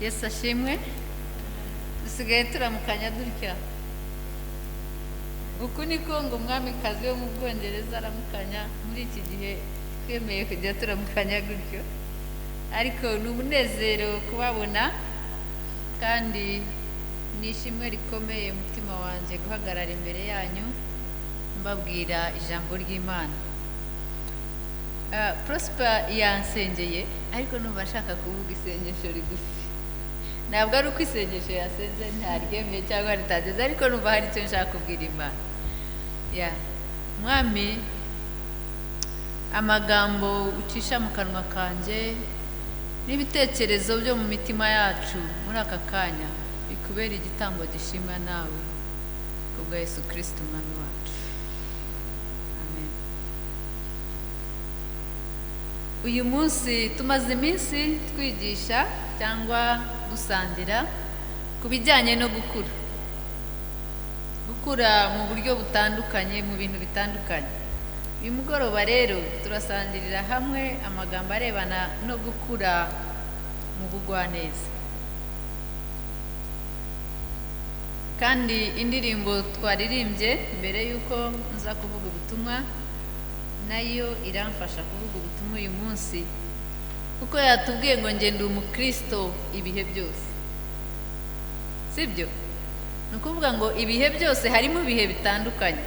Yesu ashimwe. Dusigaye turamukanya dutya. Uku niko ngo umwamikazi wo mu Bwongereza aramukanya. Muri iki gihe twemeye kujya turamukanya gutyo, ariko ni umunezero kubabona, kandi ni ishimwe rikomeye umutima wanjye guhagarara imbere yanyu mbabwira ijambo ry'Imana. Prosper yansengeye, ariko numva ashaka kuvuga isengesho rigufi. Ntabwo ari uko isengesho yasenze ntaryemeye cyangwa ritageze, ariko numva hari icyo nshaka kubwira Imana. Ya Mwami, amagambo ucisha mu kanwa kanjye n'ibitekerezo byo mu mitima yacu muri aka kanya bikubera igitambo gishimwa nawe, kubwa Yesu Kristo Umwami wacu. Amen. Uyu munsi tumaze iminsi twigisha cyangwa dusangira ku bijyanye no gukura. Gukura mu buryo butandukanye, mu bintu bitandukanye. Uyu mugoroba rero turasangirira hamwe amagambo arebana no gukura mu bugwaneza. Kandi indirimbo twaririmbye mbere yuko nza kuvuga ubutumwa nayo iramfasha kuvuga ubutumwa uyu munsi, kuko yatubwiye ngo nge ndi umukristo ibihe byose. Sibyo? Ni ukuvuga ngo ibihe byose harimo ibihe bitandukanye.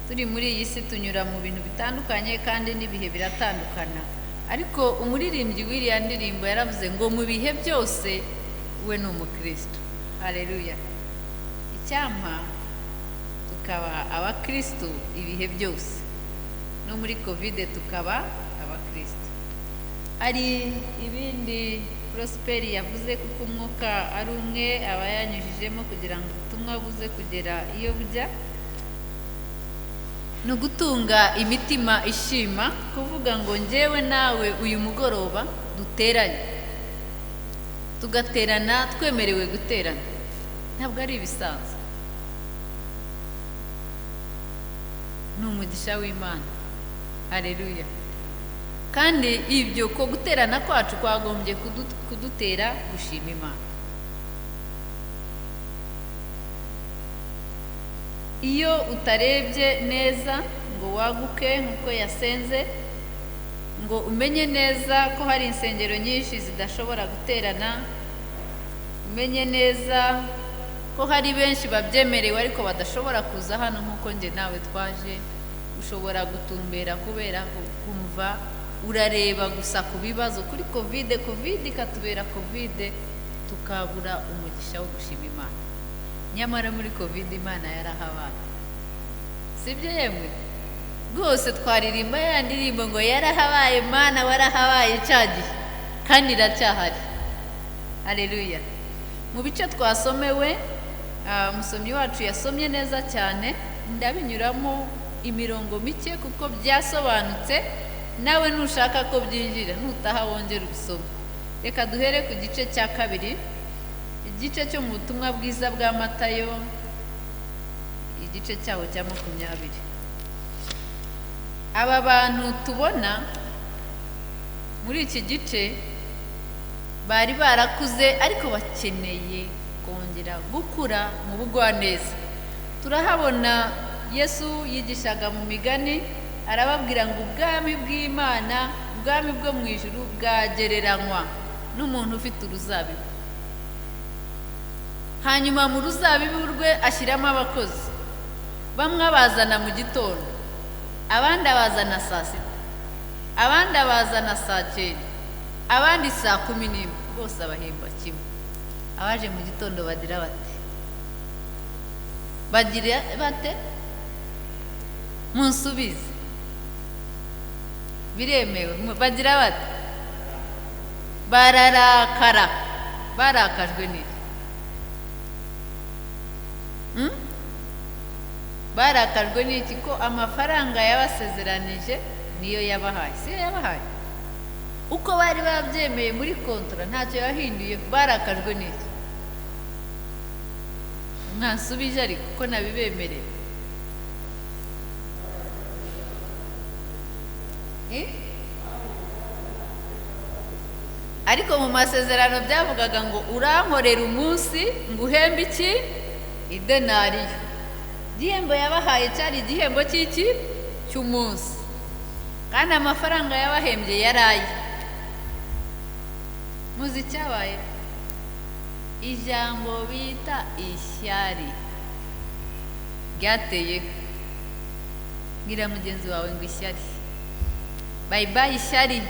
Turi muri iyi si tunyura mu bintu bitandukanye kandi n'ibihe biratandukana. Ariko umuririmbyi w'iriya ndirimbo yaravuze ngo mu bihe byose we ni umukristo. Haleluya. Icyampa tukaba abakristo ibihe byose, no muri Covid tukaba abakristo. Hari ibindi Prosper yavuze, kuko umwuka ari umwe aba yanyujijemo kugira ngo ubutumwa buze kugera iyo bujya. Ni ugutunga imitima ishima, kuvuga ngo njyewe nawe uyu mugoroba duteranye, tugaterana twemerewe guterana, ntabwo ari ibisanzwe, ni umugisha w'Imana. Haleluya. Kandi ibyo ko guterana kwacu kwagombye kudutera gushima Imana. Iyo utarebye neza ngo waguke nkuko yasenze, ngo umenye neza ko hari insengero nyinshi zidashobora guterana, umenye neza ko hari benshi babyemerewe ariko badashobora kuza hano nkuko nge nawe twaje, ushobora gutumbera kubera kumva urareba gusa ku bibazo kuri Covid, Covid ikatubera Covid, tukabura umugisha wo gushima Imana. Nyamara muri Covid Imana yarahabaye. Sibyo yemwe? Rwose twaririmba ya ndirimbo ngo yarahabaye Mana, warahabaye cya gihe, kandi iracyahari. Haleluya. Mu bice twasomewe, umusomyi wacu yasomye neza cyane, ndabinyuramo imirongo mike kuko byasobanutse, nawe nushaka ko byinjira nutaha wongera ubisome. Reka duhere ku gice cya kabiri, igice cyo mu butumwa bwiza bwa Matayo, igice cyaho cya 20. Aba bantu tubona muri iki gice bari barakuze, ariko bakeneye kongera gukura mu bugwaneza. Turahabona Yesu yigishaga mu migani, arababwira ngo ubwami bw'Imana, ubwami bwo mu ijuru bwagereranywa n'umuntu ufite uruzabibu. Hanyuma mu ruzabibu rwe ashyiramo abakozi, bamwe abazana mu gitondo, abandi abazana saa sita, abandi abazana saa cyenda, abandi saa 11, bose abahemba kimwe. Abaje mu gitondo bagira bate? Bagira bate? Munsubize. Biremewe. Bagira bate? Bararakara. Barakajwe n'iki? Barakajwe n'iki? Ko amafaranga yabasezeranije niyo yabahaye, siyo yabahaye. Uko bari babyemeye muri kontra ntacyo yahinduye. Barakajwe n'iki? Mwansubije ariko ko nabibemereye. Ariko mu masezerano byavugaga ngo urankorera umunsi ngo uhembe iki? Idenariyo. Igihembo yabahaye cyari igihembo cy'iki? Cy'umunsi. Kandi amafaranga yabahembye yaraye. Muzi icyabaye? Ijambo bita ishyari ryateye. Bwira mugenzi wawe ngo ishyari, bye bye ishyari,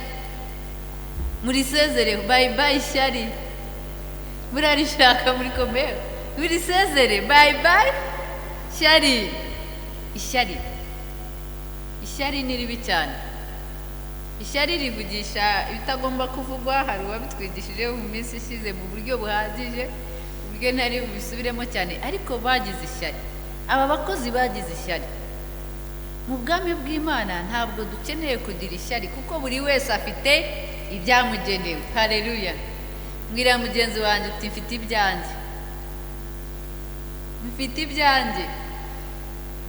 murisezere, bye bye ishyari, murarishaka muri komero, murisezere, bye bye ishyari. Ishyari, ishyari ni ribi cyane. Ishyari rivugisha ibitagomba kuvugwa. Hari uwabitwigishije mu minsi ishize mu buryo buhagije, uburyo ntari bubisubiremo cyane, ariko bagize ishyari. Aba bakozi bagize ishyari. Mu bwami bw'Imana ntabwo dukeneye kugira ishyari, kuko buri wese afite ibyamugenewe. Haleluya. Mbwira mugenzi wanjye uti mfite ibyanjye, mfite ibyanjye.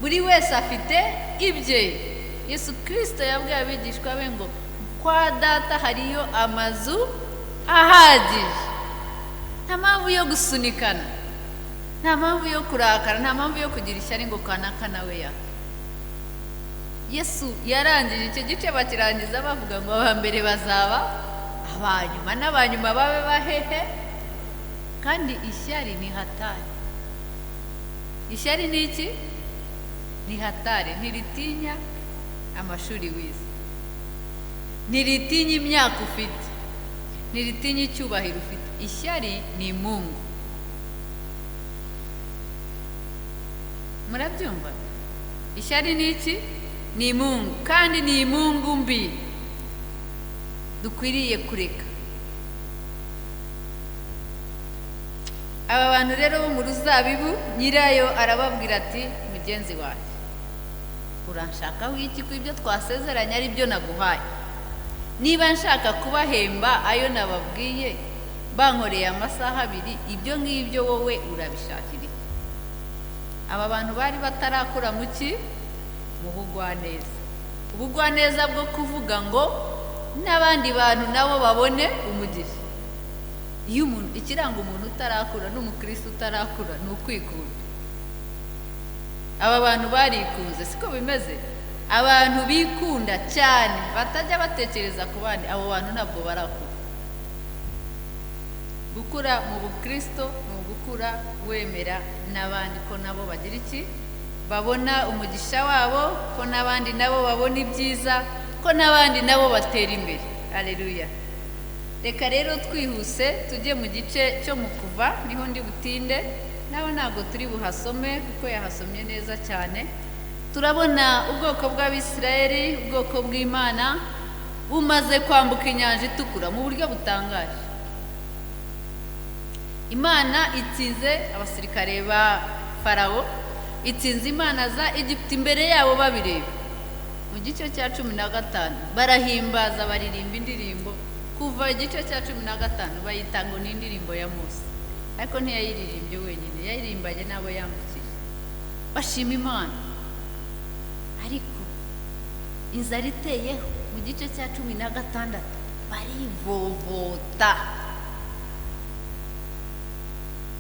Buri wese afite ibye. Yesu Kristo yabwiye abigishwa be ngo kwa data hariyo amazu ahagije. Nta mpamvu yo gusunikana, nta mpamvu yo kurakara, nta mpamvu yo kugira ishyari ngo kanaka nawe ya. Yesu yarangije icyo gice, bakirangiza bavuga ngo aba mbere bazaba abanyuma n'abanyuma babe bahehe. Kandi ishyari ni hatari. Ishyari ni iki? Ni hatari. Ntiritinya amashuri wize, ntiritinya imyaka ufite, ntiritinya icyubahiro ufite. Ishyari ni imungu. Murabyumva? Ishyari ni iki? Ni imungu, kandi ni imungu mbi dukwiriye kureka. Aba bantu rero bo mu ruzabibu, nyirayo arababwira ati mugenzi wanjye, uranshakaho iki ko ibyo twasezeranye ari byo naguhaye? Niba nshaka kubahemba ayo nababwiye, bankoreye amasaha abiri, ibyo ngibyo wowe urabishakira iki? Aba bantu bari batarakura mu ki? Mu bugwaneza. Ubugwaneza bwo kuvuga ngo n'abandi bantu nabo babone umugisha. Iyo umuntu, ikiranga umuntu utarakura n'umukristo utarakura ni ukwikunda. Aba bantu barikunze, siko bimeze? Abantu bikunda cyane batajya batekereza ku bandi, abo bantu ntabwo barakura. Gukura mu bukristo ni ugukura wemera n'abandi ko nabo bagira iki? Babona umugisha wabo, ko n'abandi nabo babona ibyiza, ko n'abandi nabo batera imbere. Haleluya. Reka rero twihuse tujye mu gice cyo mu Kuva, niho ndi butinde, nawe ntabwo turi buhasome kuko yahasomye neza cyane. Turabona ubwoko bw'Abisirayeli, ubwoko bw'Imana bumaze kwambuka inyanja itukura mu buryo butangaje. Imana itsinze abasirikare ba Farawo, itsinze imana za Egiputa imbere yabo babireba. Mu gice cya 15 barahimbaza, baririmba indirimbo. Kuva igice cya 15 bayita ngo ni indirimbo ya Mose, ariko ntiyayiririmbye wenyine, yayirimbanye n'abo yambukije, bashima Imana. Ariko inzara iteyeho mu gice cya 16 barivovota,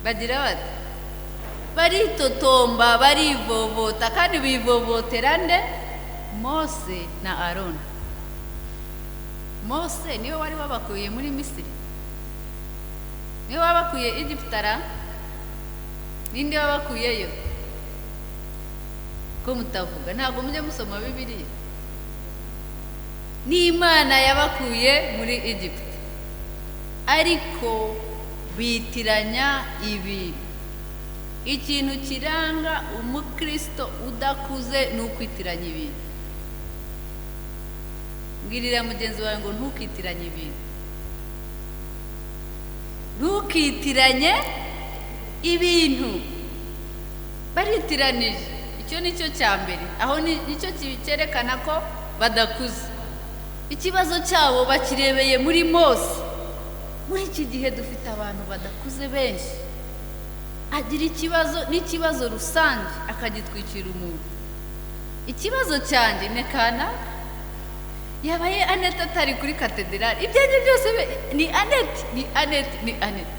bagira bati baritotomba, barivovota. Kandi bivovotera nde? Mose na Aroni. Mose niwe wari wabakuye muri Misiri, niwe wabakuye Egiputa, ninde wabakuyeyo? Ko mutavuga, ntabwo mujya musoma Bibiliya. Ni Imana yabakuye muri Egiputa, ariko bitiranya ibintu. Ikintu kiranga umukristo udakuze ni ukwitiranya ibintu. Mbwirira mugenzi wawe ngo ntukitiranye ibintu, ntukitiranye ibintu. Baritiranije, icyo nicyo cya mbere, aho nicyo cyerekana ko badakuze. Ikibazo cyabo bakirebeye muri Mose. Muri iki gihe dufite abantu badakuze benshi, agira ikibazo n'ikibazo rusange akagitwikira umuntu. Ikibazo cyanjye ni kanaka, Yabaye Anete atari kuri katedrali, ibyanjye byose ni Anete, ni Anete, ni Anete.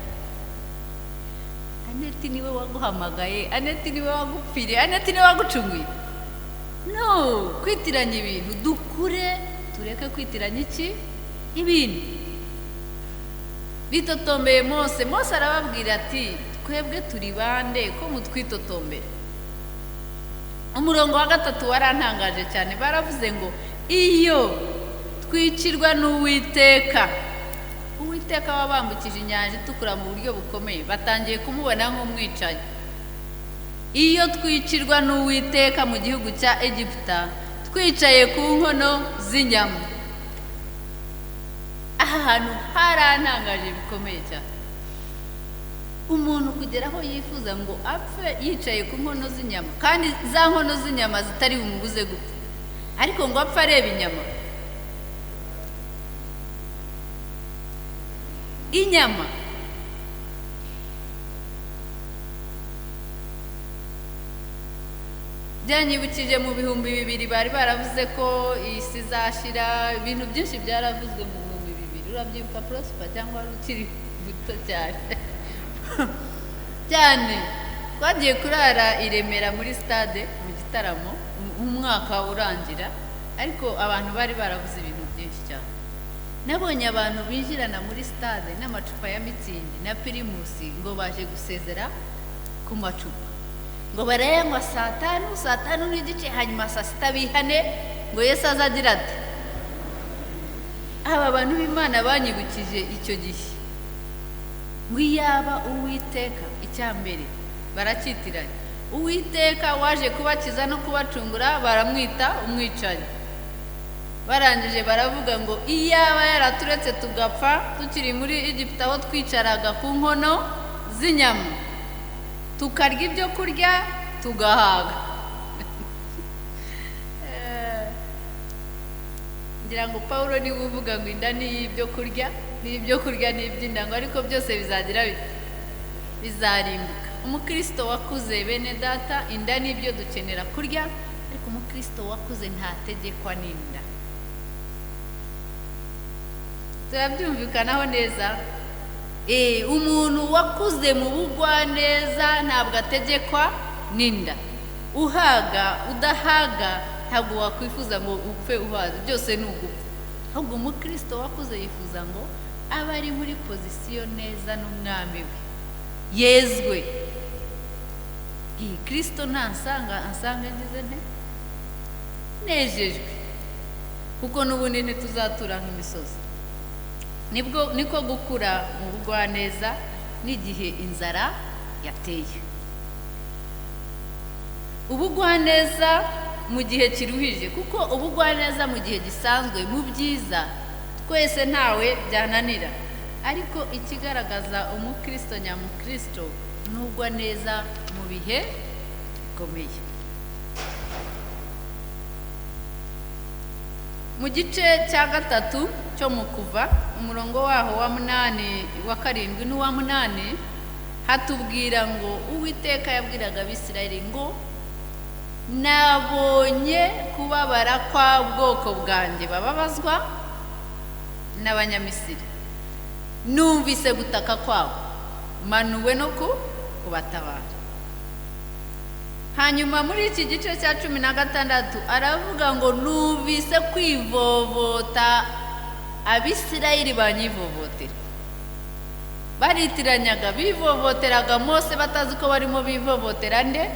Anete niwe waguhamagaye, Anete niwe wagupfiriye, Anete niwe wagucunguye. No kwitiranya ibintu, dukure tureke kwitiranya iki ibintu. Bitotombeye Mose, Mose arababwira ati twebwe turi bande ko mutwitotombera? Umurongo wa 3 warantangaje cyane, baravuze ngo iyo twicirwa n'Uwiteka, Uwiteka wabambukije inyanja itukura mu buryo bukomeye, batangiye kumubona nk'umwicanyi. Iyo twicirwa n'Uwiteka mu gihugu cya Egiputa, twicaye ku nkono z'inyama. Aha hantu harantangaje bikomeye cyane. Umuntu kugera aho yifuza ngo apfe yicaye ku nkono z'inyama, kandi za nkono z'inyama zitari bumubuze gupfa, ariko ngo apfe areba inyama. Inyama byanyibukije mu 2000 bari baravuze ko isi izashira, ibintu byinshi byaravuzwe mu 2000. Urabyibuka Prosper cyangwa wari ukiri muto cyane? Cyane twagiye kurara i Remera muri stade mu gitaramo umwaka urangira, ariko abantu bari baravuze ibintu byinshi cyane. Nabonye abantu binjirana muri stade n'amacupa ya mitsingi na pirimusi ngo baje gusezera ku macupa, ngo barayanywa saa 5, saa 5:30, hanyuma saa 6 bihane ngo Yesu azagira ati. Aba bantu b'Imana banyibukije icyo gihe ngo iyaba Uwiteka, icya mbere baracyitiranya, Uwiteka waje kubakiza no kubacungura baramwita umwicanyi. Barangije baravuga ngo iyaba yaraturetse tugapfa tukiri muri Egiputa aho twicaraga ku nkono z'inyama, tukarya ibyo kurya tugahaga. Ngira ngo Paulo niwe uvuga ngo inda ni iy'ibyo kurya, n'ibyo kurya ni iby'inda, ngo ariko byose bizagira bite? Bizarimbuka. Umukristo wakuze, bene data, inda ni ibyo dukenera kurya, ariko umukristo wakuze ntategekwa n'inda. Turabyumvikanaho neza? Umuntu wakuze mu bugwaneza ntabwo ategekwa n'inda. Uhaga udahaga ntabwo wakwifuza ngo upfe uhaze, byose ni ugupfa. Ahubwo umukristo wakuze yifuza ngo abe ari muri pozisiyo neza n'umwami we, yezwe. Kristo ntansanga ansanga ngize nte? Nejejwe, kuko n'ubundi ntituzatura nk'imisozi. Nibwo niko gukura mu bugwaneza n'igihe inzara yateye. Ubugwaneza mu gihe kiruhije, kuko ubugwaneza mu gihe gisanzwe mu byiza twese ntawe byananira, ariko ikigaragaza umukristo nyamukristo nugwa neza mu bihe bikomeye. Mu gice cya 3 cyo mu Kuva, umurongo waho wa 8, wa 7 n'uwa 8, hatubwira ngo Uwiteka yabwiraga Abisirayeli ngo nabonye kubabara kwa bwoko bwanjye bababazwa n'Abanyamisiri, numvise gutaka kwabo, manuwe no kubatabara. Hanyuma muri iki gice cya 16 aravuga ngo numvise kwivovota Abisirayeli banyivovotera. Baritiranyaga, bivovoteraga Mose batazi ko barimo bivovotera nde?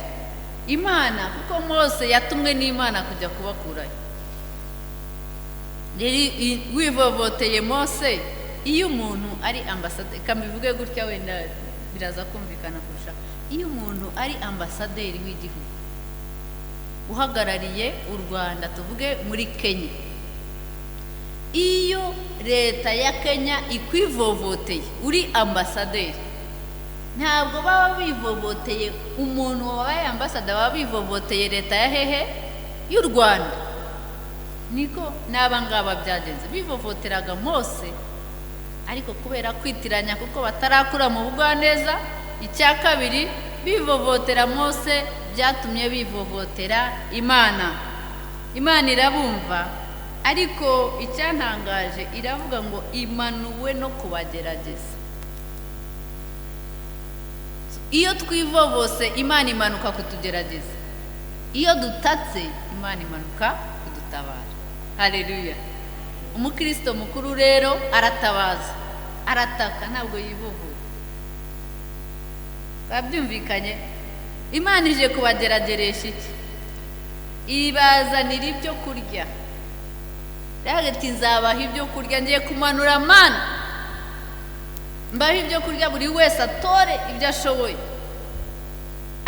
Imana, kuko Mose yatumwe n'Imana kujya kubakurayo. Rero wivovoteye Mose, iyo umuntu ari ambasaderi, kambivuge gutya wenda biraza kumvikana kurusha, iyo umuntu ari ambasaderi w'igihugu uhagarariye u Rwanda tuvuge muri Kenya, iyo leta ya Kenya ikwivovoteye uri ambasaderi, ntabwo baba bivovoteye umuntu wabaye ambasada, baba bivovoteye leta ya hehe? Y'u Rwanda. Niko n'aba ngaba byagenze, bivovoteraga Mose, ariko kubera kwitiranya kuko batarakura mu bugwaneza. Icya kabiri, bivovotera Mose byatumye bivovotera Imana. Imana irabumva Ariko icyantangaje, iravuga ngo imanuwe no kubagerageza. Iyo twivovose, Imana imanuka kutugerageza. Iyo dutatse, Imana imanuka kudutabara. Haleluya! Umukristo mukuru rero aratabaza, arataka, ntabwo yivovota. Babyumvikanye? Imana ije kubagerageresha iki? Ibazanira ibyo kurya. Ati: "Nzabaha ibyo kurya, ngiye kumanura manu, mbaha ibyo kurya, buri wese atore ibyo ashoboye."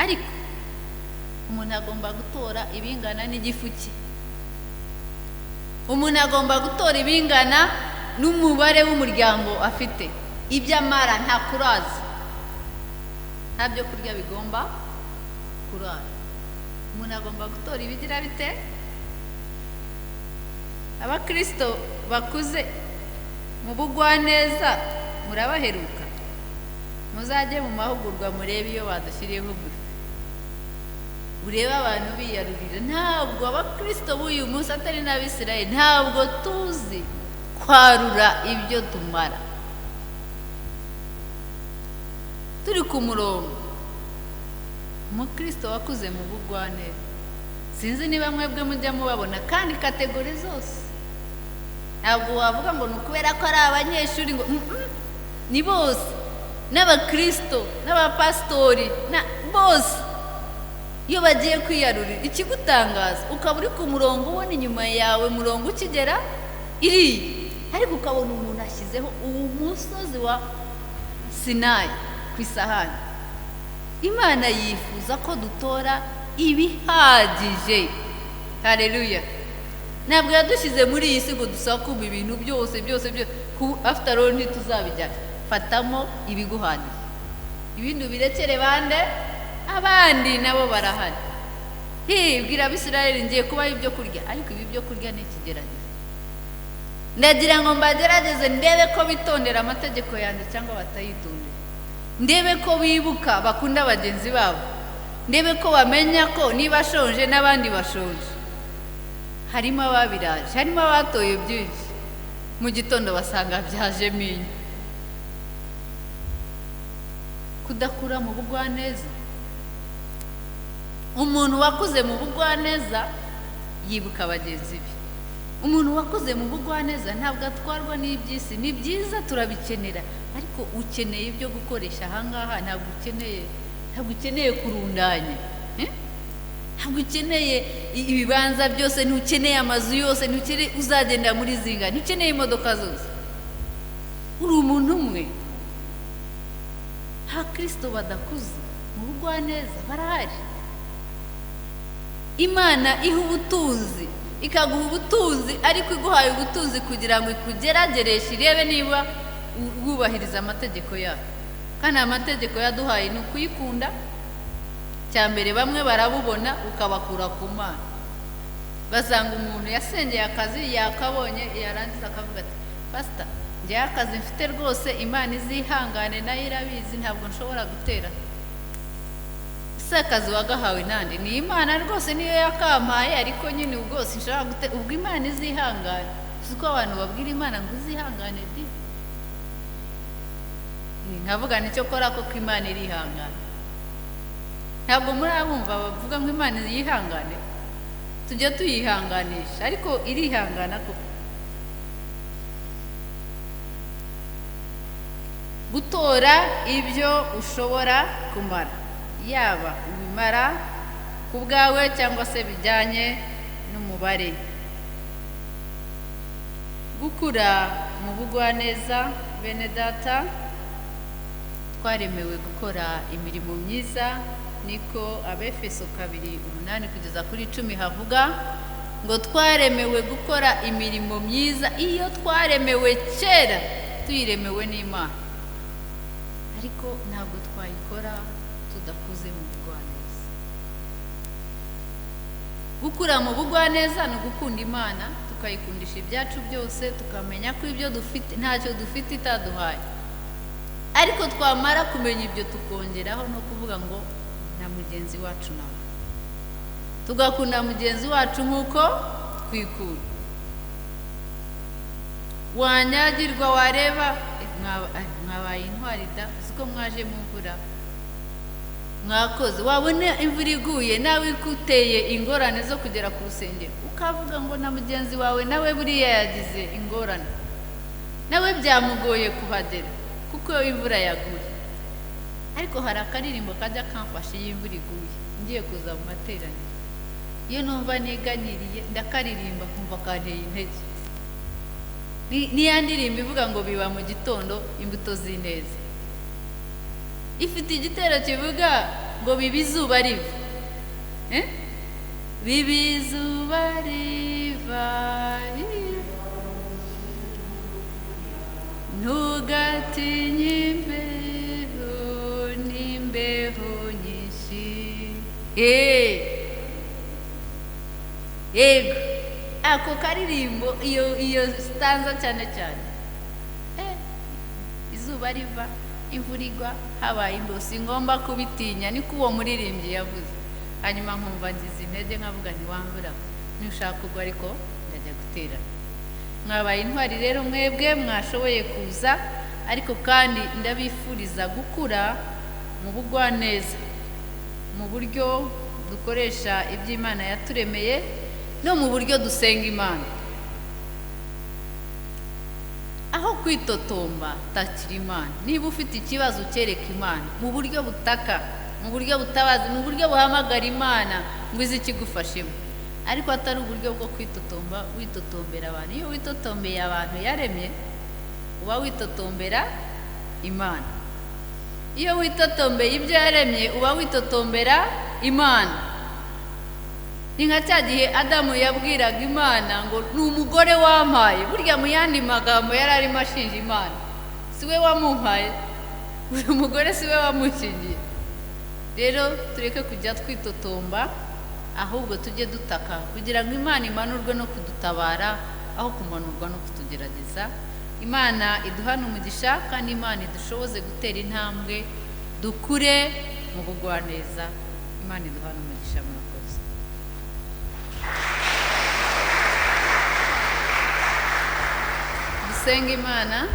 Ariko umuntu agomba gutora ibingana n'igifu cye, umuntu agomba gutora ibingana n'umubare w'umuryango afite, ibyo amara. Nta kuraza, nta byo kurya bigomba kurara. Umuntu agomba gutora ibigira bite? Abakirisito bakuze mu bugwaneza murabaheruka. Muzajye mu mahugurwa, murebe iyo badushyiriyeho buffet, urebe abantu biyarurira. Ntabwo abakirisito b'uyu munsi, atari n'Abisirayeli, ntabwo tuzi kwarura ibyo tumara. Turi ku murongo. Umukristo wakuze mu bugwaneza, sinzi niba mwebwe mujya mubabona, kandi catégorie zose. Ntabwo wavuga ngo ni ukubera ko ari abanyeshuri, ngo ni bose, n'abakirisito n'abapasitori bose. Iyo bagiye kwiyarurira, ikigutangaza, ukaba uri ku murongo, ubona inyuma yawe murongo ukigera iriya, ariko ukabona umuntu ashyizeho uwo musozi wa Sinayi ku isahani. Imana yifuza ko dutora ibihagije. Hareruya! Ntabwo yadushyize muri iyi si ngo dusakume ibintu byose byose byose. After all, ntituzabijyana. Fatamo ibiguhagije, ibindi ubirekere bande? Abandi nabo barahari. Hibwira Abisirayeli: "Ngiye kubaha ibyo kurya, ariko ibi byo kurya ni ikigeragezo. Ndagira ngo mbagerageze, ndebe ko bitondera amategeko yanjye cyangwa batayitondera, ndebe ko bibuka, bakunda bagenzi babo, ndebe ko bamenya ko niba ashonje n'abandi bashonje." Harimo ababiraje, harimo abatoye byinshi, mu gitondo basanga byajemo inyo. Kudakura mu bugwaneza. Umuntu wakuze mu bugwaneza yibuka bagenzi be. Umuntu wakuze mu bugwaneza ntabwo atwarwa n'iby'isi. Ni byiza, turabikenera, ariko ukeneye ibyo gukoresha ahangaha. Ntabwo ukeneye kurundanya, eh? Ntabwo ukeneye ibibanza byose, ntukeneye amazu yose, ntukeneye uzagenda muri zinga, ntukeneye imodoka zose. Uri umuntu umwe. Abakirisito badakuze mu bugwaneza barahari. Imana iha ubutunzi, ikaguha ubutunzi, ariko iguhaye ubutunzi kugira ngo ikugeragereshe, irebe niba wubahiriza amategeko yayo. Kandi amategeko yaduhaye ni ukuyikunda cya mbere. Bamwe barabubona, ukabakura ku Mana. Basanga umuntu yasengeye akazi, yakabonye, yarangiza akavuga ati: "Pasita, njyewe akazi mfite rwose, Imana izihangane nayo irabizi, ntabwo nshobora gutera." Ese akazi wagahawe nande? Ni Imana rwose, niyo yakampaye, ariko nyine ubwo sinshobora gute, ubwo Imana izihangane. Si uko abantu babwira Imana ngo uzihangane di? Nkavuga nicyo kora koko, Imana irihangana. Ntabwo murabumva bavuga ngo Imana yihangane? Tujya tuyihanganisha, ariko irihangana koko. Gutora ibyo ushobora kumara, yaba ubimara ku bwawe cyangwa se bijyanye n'umubare. Gukura mu bugwaneza. Bene Data, twaremewe gukora imirimo myiza. Niko Abefeso 2:8-10 havuga ngo twaremewe gukora imirimo myiza. Iyo twaremewe kera, tuyiremewe n'Imana, ariko ntabwo twayikora tudakuze mu bugwaneza. Gukura mu bugwaneza ni ugukunda Imana, tukayikundisha ibyacu byose, tukamenya ko ibyo dufite, ntacyo dufite itaduhaye. Ariko twamara kumenya ibyo, tukongeraho no kuvuga ngo na mugenzi wacu nawe, tugakunda mugenzi wacu nk'uko twikunda. Wanyagirwa wareba mwabaye intwari da, siko mwaje mu mvura mwakoze. Wabona imvura iguye nawe ikuteye ingorane zo kugera ku rusengero, ukavuga ngo na mugenzi wawe nawe buriya yagize ingorane, nawe byamugoye kuhagera kuko imvura yaguye. Ariko hari akaririmbo kajya kamfasha iyo imvura iguye ngiye kuza mu materaniro, iyo numva niganyiriye ndakaririmba nkumva kanteye intege. Niya ndirimbo ivuga ngo biba mu gitondo imbuto z'ineza, ifite igitero kivuga ngo biba izuba riva, biba izuba riva, ntugatinye imbeho n'imbeho nyinshi. Yego, ako karirimbo iyo stanza cyane cyane, izuba riva, imvura igwa, habaye imbeho, singomba kubitinya, niko uwo muririmbyi yavuze. Hanyuma nkumva ngize intege nkavuga nti wamvura ntushaka kugwa ariko ndajya gutera. Mwabaye intwari rero mwebwe mwashoboye kuza, ariko kandi ndabifuriza gukura mu bugwaneza, mu buryo dukoresha iby'Imana yaturemeye no mu buryo dusenga Imana. Aho kwitotomba takira Imana. Niba ufite ikibazo ukereka Imana mu buryo butaka, mu buryo butabazi, mu buryo buhamagara Imana ngo ize ikigufashemo, ariko atari uburyo bwo kwitotomba witotombera abantu. Iyo witotombeye abantu yaremye uba witotombera Imana. Iyo witotombeye ibyo yaremye uba witotombera Imana. Ni nka cya gihe Adamu yabwiraga Imana ngo ni umugore wampaye. Burya mu yandi magambo yari arimo ashinja Imana, si we wamumpaye, uyu mugore si we wamushingiye. Rero tureke kujya twitotomba, ahubwo tujye dutaka kugira ngo Imana imanurwe no kudutabara aho kumanurwa no kutugerageza. Imana iduhane umugisha kandi Imana idushoboze gutera intambwe dukure mu bugwaneza. Imana iduhane umugisha. Murakoze. Dusenga Imana.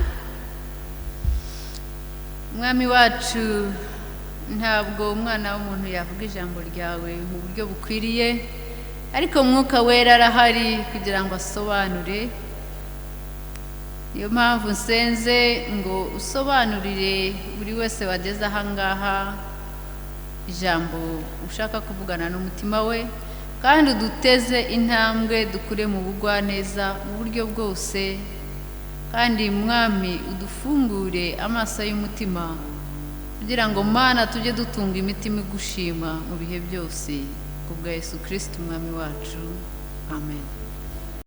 Mwami wacu, ntabwo umwana w'umuntu yavuga ijambo ryawe mu buryo bukwiriye, ariko Mwuka Wera arahari kugira ngo asobanure. Niyo mpamvu nsenze ngo usobanurire buri wese wageze aha ngaha ijambo ushaka kuvugana n'umutima we, kandi uduteze intambwe dukure mu bugwaneza mu buryo bwose. Kandi Mwami udufungure amaso y'umutima kugira ngo Mana tujye dutunga imitima igushima mu bihe byose, kubwa Yesu Kristo Umwami wacu. Amen.